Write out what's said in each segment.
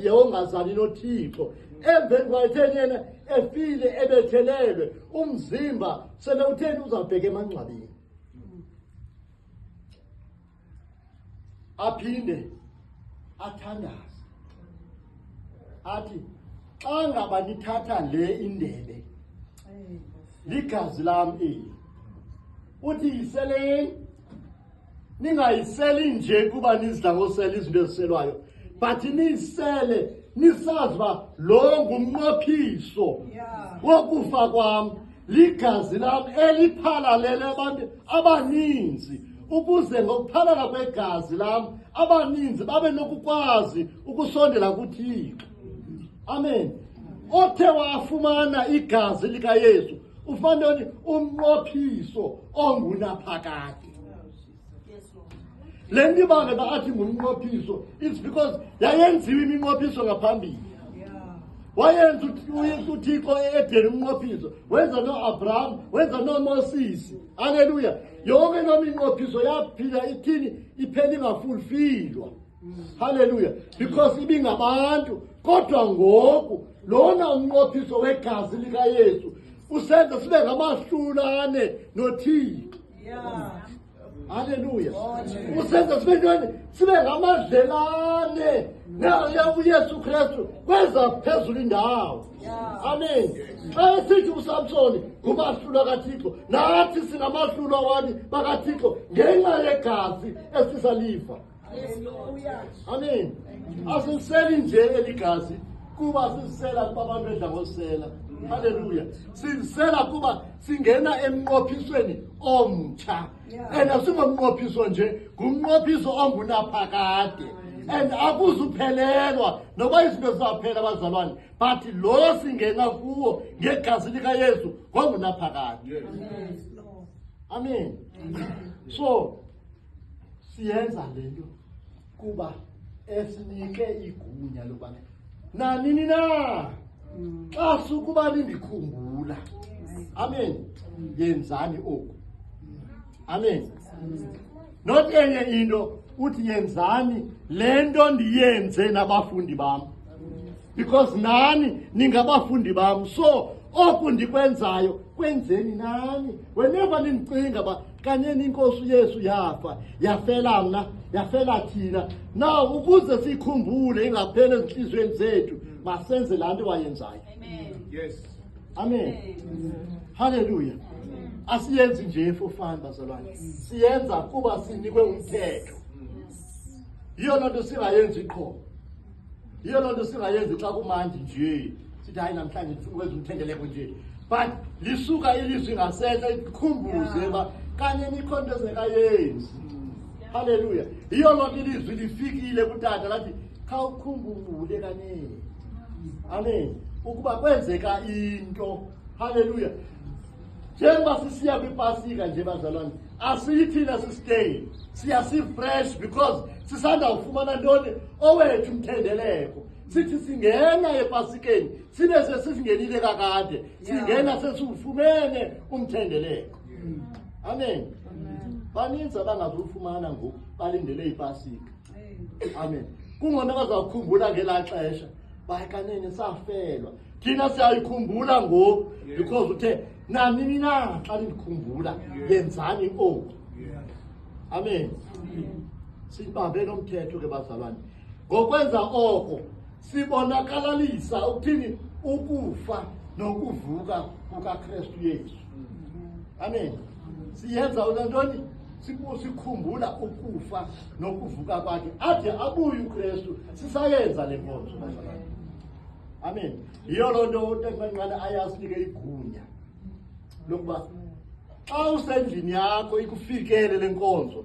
i-idea ongazani noThixo. Emveni kwayetheni yena efile ebethelelwe umzimba sele utheni uzawubheka emangcwabeni. Aphinde athandaze athi xa ngaba nithatha le indebe ligazi lam eli, uthi yiseleni, ningayiseli nje kuba nizidla ngosela izinto eziselwayo, but niyisele nisazi uba lo ngumnqophiso wokufa kwam, ligazi lam eliphalalele abantu abaninzi, ukuze ngokuphalala kwegazi lam abaninzi babe nokukwazi ukusondela kuThixo. Amen. Othe wafumana igazi likaYesu ufumana ntoni? Umnqophiso ongunaphakade. Le nto ibangela uba athi ngumnqophiso, it's because yayenziwa iminqophiso ngaphambili. Wayenza uThixo e-Edeni umnqophiso, wenza noAbraham, wenza noMosisi. Haleluya. Yonke loo minqophiso yaphila ithini, iphela ingafulfilwa. Haleluya. Because ibingabantu. Kodwa ngoku lona umnqophiso wegazi likaYesu usenza sibe ngamahlulane noThixo. Haleluya. Usenza sibe ntoni? Sibe ngamadlelane naye uYesu Kristu kweza phezulu indawo. Amen. Xa esithi uSamsoni ngumahlulwa kaThixo, nathi singamahlulwa wani bakaThixo ngenxa yegazi esisalifa. Amen. Asiseli nje eligazi kuba sisela kuba abantu bedla ngosela. Haleluya. Sisela kuba singena emnqophisweni omtsha. And asingomnqophiso nje, ngumnqophiso ongunaphakade. And akuzuphelelwa noba izinto zizaphela abazalwane, but lo singena kuwo ngegazi likaYesu ngongunaphakade. Amen. So siyenza le nto kuba esinike igunya lokuba nanini na xa sukuba nindikhumbula. Amen. Yenzani oku. Amen. Not enye into, uthi yenzani le nto ndiyenze nabafundi bam, because nani ningabafundi bam. So oku ndikwenzayo kwenzeni nani whenever nindicinga uba kanyeni iNkosi uYesu yafa, yafela mna, yafela thina. Now ukuze siyikhumbule ingapheli ezintliziyweni zethu, masenze laa nto wayenzayo. Yes. Amen. Haleluya. Asiyenzi nje for fun, bazalwane, siyenza kuba sinikwe umthetho. Yiyo loo nto singayenzi qho, yiyo loo nto singayenzi xa kumandi nje, sithi hayi, namhlanje ndifuna ukwenza umthendeleko nje, but lisuka ilizwi ngasehla ikhumbuze uba kanye nikho nto ezingekayenzi. Haleluya. Yiyo loo nto ilizwi lifikile kutata lathi khawukhumbule kanene, amen, ukuba kwenzeka into. Haleluya. Njengoba sisiya kwipasika nje, bazalwane, asiyi thina sistay, siya si-fresh because sisanda ufumana ntoni? Owethu umthendeleko. Sithi singena epasikeni sibe sesisingenile kakade, singena sesiwufumene umthendeleko. Amen. Baninzi abangazufumana ngoku, balindele ipasika. Amen. Kungona bazawukhumbula ngelaa xesha bakanene safelwa. Thina siyayikhumbula ngoku because uthe nanini na xa nindikhumbula yenzani oku. Amen. Sibambe nomthetho ke, bazalwane. Ngokwenza oko sibonakalalisa ukuthini? Ukufa nokuvuka kukaKristu Yesu. Amen. Siyenza ntoni? Sikhumbula ukufa nokuvuka kwakhe ade abuye uKristu, sisayenza le nkonzo, bazalwane. Amen. Yiyo loo nto uTata ayasinike igunya lokuba xa usendlini yakho ikufikele le nkonzo,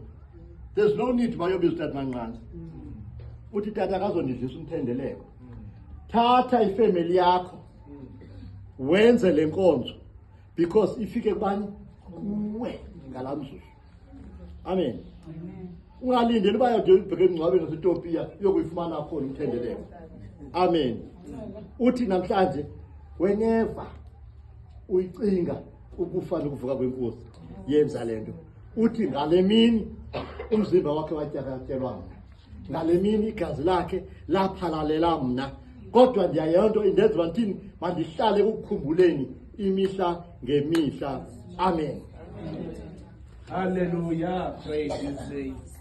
there's no need bayobiza utata Manqana, uthi tata akazondidlisa umthendeleko. Thatha ifemeli yakho wenze le nkonzo because ifike kubani? Kuwe ngalaa mzuzu. Amen. Ungalindeli uba yode ubheke emngcwabeni waseTopiya uyokuyifumana khona umthendeleko. Amen. Uthi namhlanje whenever uyicinga ukufa nokuvuka kweNkosi, yenza le nto. Uthi ngale mini umzimba wakhe watyakatyelwa mna. Ngale mini igazi lakhe laphalalela mna, kodwa ndiyayeyo nto indenza uba ndithini, mandihlale ekukukhumbuleni imihla ngemihla. Amen. Hallelujah. Praise his name.